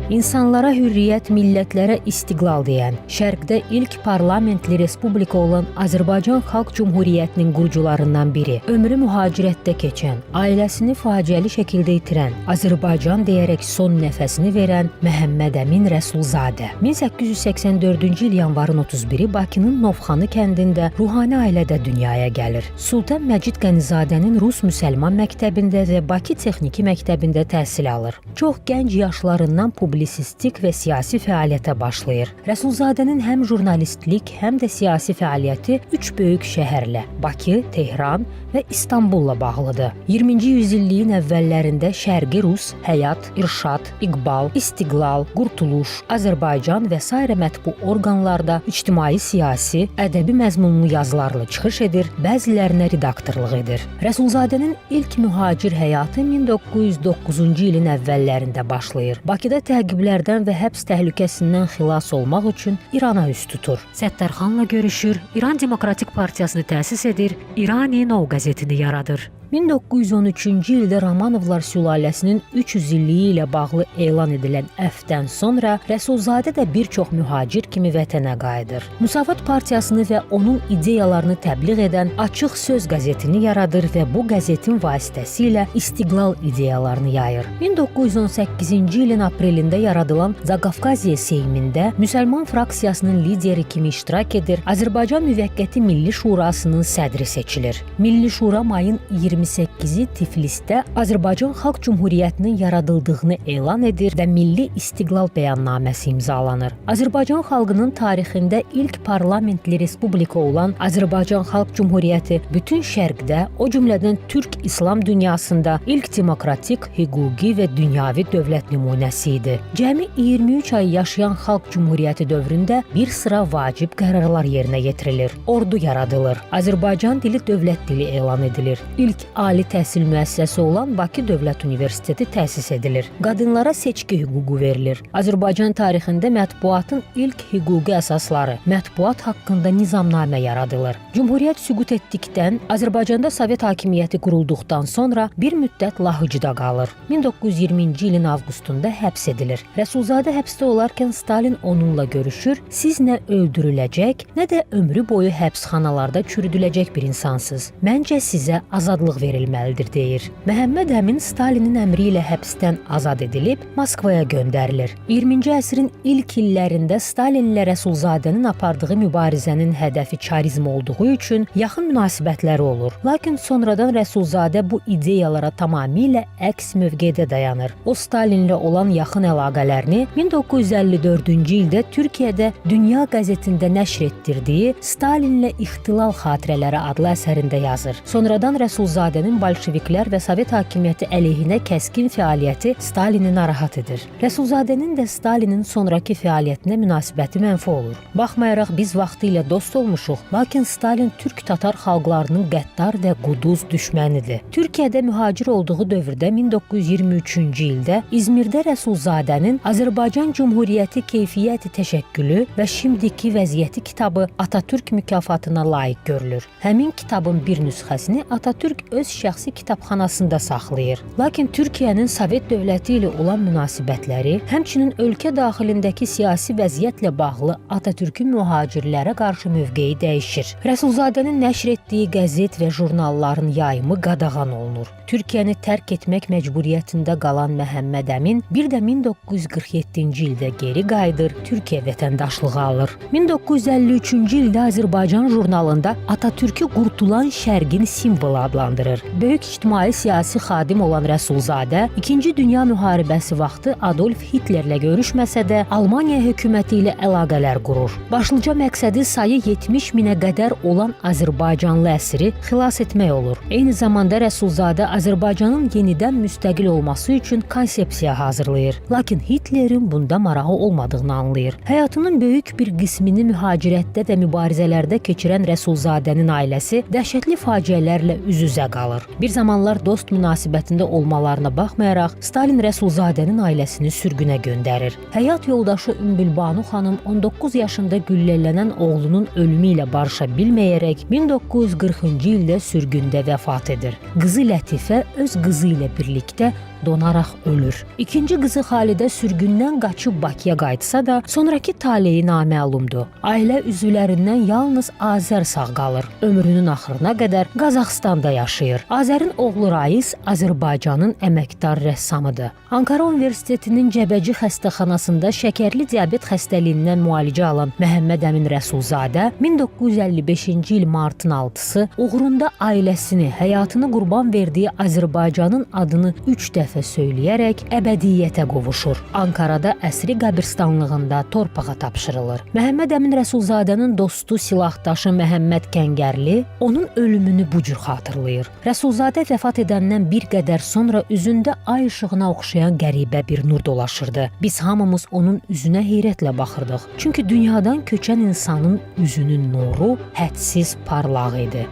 İnsanlara hürriyyət, millətlərə istiqlal deyən, Şərqdə ilk parlamentli respublika olan Azərbaycan Xalq Cümhuriyyətinin qurucularından biri, ömrü mühacirətdə keçən, ailəsini faciəli şəkildə itirən, Azərbaycan deyərək son nəfəsini verən Məhəmməd Əmin Rəsulzadə. 1884-cü il yanvarın 31-i Bakının Novxanı kəndində ruhani ailədə dünyaya gəlir. Sultan Məcid Qənizadənin Rus müsəlman məktəbində və Bakı Texniki məktəbində təhsil alır. Çox gənc yaşlarından publisistik və siyasi fəaliyyətə başlayır. Rəsulzadənin həm jurnalistlik, həm də siyasi fəaliyyəti üç böyük şəhərlə Bakı, Tehran və İstanbulla bağlıdır. 20-ci yüzilliyin əvvəllərində Şərqi Rus, Həyat, İrşad, İqbal, İstiqlal, Qurtuluş, Azərbaycan və sairə mətbu orqanlarda ictimai-siyasi, ədəbi məzmunlu yazılarla çıxış edir, bəzilərinə redaktorluq edir. Rəsulzadənin ilk mühacir həyatı 1909-cu ilin əvvəllərində başlayır. Bakıda təqiblərdən və həbs təhlükəsindən xilas olmaq üçün İrana üz tutur. Səttarxanla görüşür, İran Demokratik Partiyasını təsis edir, İrani Nou qəzetini yaradır. 1913-cü ildə Romanovlar sülaləsinin 300 illiyi ilə bağlı elan edilən əfvdən sonra Rəsulzadə də bir çox mühacir kimi vətənə qayıdır. Müsavat Partiyasını və onun ideyalarını təbliğ edən Açıq Söz qəzetini yaradır və bu qəzetin vasitəsilə istiqlal ideyalarını yayır. 1918-ci ilin aprelində yaradılan Zaqafqaziya Seymində müsəlman fraksiyasının lideri kimi iştirak edir, Azərbaycan Müvəqqəti Milli Şurasının sədri seçilir. Milli Şura mayın 28-i Tiflisdə Azərbaycan Xalq Cümhuriyyətinin yaradıldığını elan edir və Milli İstiqlal bəyannaməsi imzalanır. Azərbaycan xalqının tarixində ilk parlamentli respublika olan Azərbaycan Xalq Cümhuriyyəti bütün Şərqdə, o cümlədən Türk İslam dünyasında ilk demokratik, hüquqi və dünyavi dövlət nümunəsi idi. Cəmi 23 ay yaşayan Xalq Cümhuriyyəti dövründə bir sıra vacib qərarlar yerinə yetirilir. Ordu yaradılır. Azərbaycan dili dövlət dili elan edilir. İlk ali təhsil müəssisəsi olan Bakı Dövlət Universiteti təsis edilir. Qadınlara seçki hüququ verilir. Azərbaycan tarixində mətbuatın ilk hüquqi əsasları, mətbuat haqqında nizamnamə yaradılır. Cümhuriyyət süqut etdikdən, Azərbaycanda Sovet hakimiyyəti qurulduqdan sonra bir müddət Lahıcıda qalır. 1920-ci ilin avqustunda həbs edilir. Rəsulzadə həbsdə olarkən Stalin onunla görüşür. Siz nə öldürüləcək, nə də ömrü boyu həbsxanalarda çürüdüləcək bir insansınız. Məncə sizə azadlıq verilməlidir deyir. Məhəmməd Əmin Stalinin əmri ilə həbsdən azad edilib Moskvaya göndərilir. 20-ci əsrin ilk illərində Stalinlə Rəsulzadənin apardığı mübarizənin hədəfi çarizm olduğu üçün yaxın münasibətləri olur. Lakin sonradan Rəsulzadə bu ideyalara tamamilə əks mövqedə dayanır. O Stalinlə olan yaxın əlaqələrini 1954-cü ildə Türkiyədə Dünya qəzetində nəşr etdirdiyi Stalinlə İxtilal Xatirələri adlı əsərində yazır. Sonradan Rəsulzadənin bolşeviklər və Sovet hakimiyyəti əleyhinə kəskin fəaliyyəti Stalini narahat edir. Rəsulzadənin də Stalinin sonrakı fəaliyyətinə münasibəti mənfi olur. Baxmayaraq biz vaxtilə dost olmuşuq, lakin Stalin türk-tatar xalqlarının qəddar və quduz düşmənidir. Türkiyədə mühacir olduğu dövrdə 1923-cü ildə İzmirdə Rəsulzadənin Azərbaycan Cümhuriyyəti Keyfiyyəti Təşəkkülü və Şimdiki Vəziyyəti kitabı Atatürk mükafatına layiq görülür. Həmin kitabın bir nüsxəsini Atatürk öz şəxsi kitabxanasında saxlayır. Lakin Türkiyənin Sovet dövləti ilə olan münasibətləri, həmçinin ölkə daxilindəki siyasi vəziyyətlə bağlı Atatürkün mühacirlərə qarşı mövqeyi dəyişir. Rəsulzadənin nəşr etdiyi qəzet və jurnalların yayımı qadağan olunur. Türkiyəni tərk etmək məcburiyyətində qalan Məhəmməd Əmin bir də 1947-ci ildə geri qayıdır, Türkiyə vətəndaşlığı alır. 1953-cü ildə Azərbaycan jurnalında Atatürkü qurtulan Şərqin simvolu adlandırır. Böyük ictimai-siyasi xadim olan Rəsulzadə İkinci Dünya müharibəsi vaxtı Adolf Hitlerlə görüşməsə də Almaniya hökuməti ilə əlaqələr qurur. Başlıca məqsədi sayı 70 minə qədər olan Azərbaycanlı əsiri xilas etmək olur. Eyni zamanda Rəsulzadə Azərbaycanın yenidən müstəqil olması üçün konsepsiya hazırlayır. Lakin Hitlerin bunda marağı olmadığını anlayır. Həyatının böyük bir qismini mühacirətdə və mübarizələrdə keçirən Rəsulzadənin ailəsi dəhşətli faciələrlə üz-üzə qalır. Bir zamanlar dost münasibətində olmalarına baxmayaraq, Stalin Rəsulzadənin ailəsini sürgünə göndərir. Həyat yoldaşı Ümbülbanu xanım 19 yaşında güllələnən oğlunun ölümü ilə barışa bilməyərək 1940-cı ildə sürgündə vəfat edir. Qızı Lətifə öz qızı ilə birlikdə donaraq ölür. İkinci qızı Xalidə sürgündən qaçıb Bakıya qayıtsa da, sonrakı taleyi naməlumdur. Ailə üzvlərindən yalnız Azər sağ qalır. Ömrünün axırına qədər Qazaxıstanda yaşayır. Azərin oğlu Rais Azərbaycanın əməkdar rəssamıdır. Ankara Universitetinin Cəbəci xəstəxanasında şəkərli diabet xəstəliyindən müalicə alan Məhəmməd Əmin Rəsulzadə 1955-ci il martın 6-sı uğrunda ailəsini, həyatını qurban verdiyi Azərbaycanın adını 3 dəfə söyləyərək əbədiyyətə qovuşur. Ankarada əsri qəbirstanlığında torpağa tapşırılır. Məhəmməd Əmin Rəsulzadənin dostu, silahdaşı Məhəmməd Kəngərli onun ölümünü bu cür xatırlayır. Rəsulzadə vəfat edəndən bir qədər sonra üzündə ay işığına oxşayan qəribə bir nur dolaşırdı. Biz hamımız onun üzünə heyrətlə baxırdıq. Çünki dünyadan köçən insanın üzünün nuru hədsiz parlaq idi.